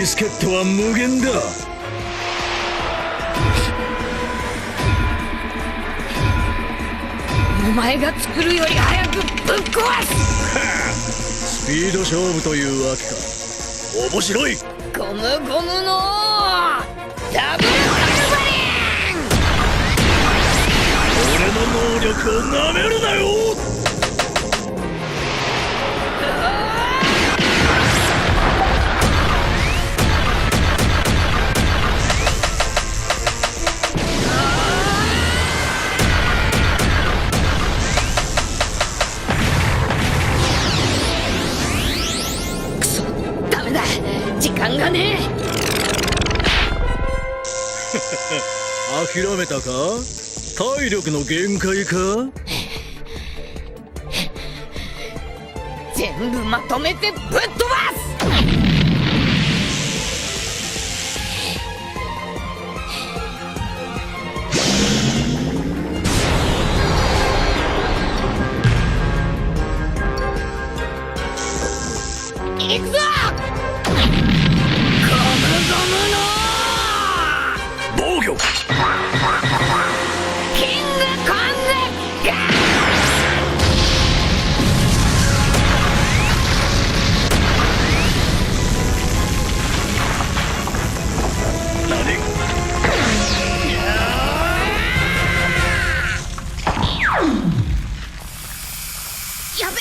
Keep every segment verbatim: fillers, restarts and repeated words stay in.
助っ人は無限だ。お前が作るより早くぶっ壊す。スピード勝負というわけか。面白い。ゴムゴムのダブルカルバリン。俺の能力をなめるなよ。くそ、ダメだ、時間がねえ。諦めたか？体力の限界か？全部まとめてぶっ飛ばす！いくぞ！ゴムゴムの防御！キングコング！やべえ。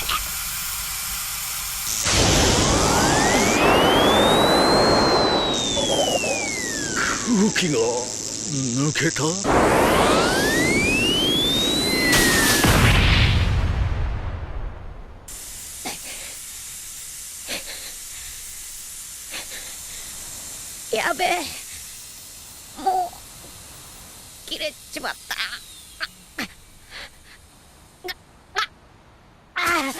空気が 抜けた？やべえ、もう切れちまった。あ、あ、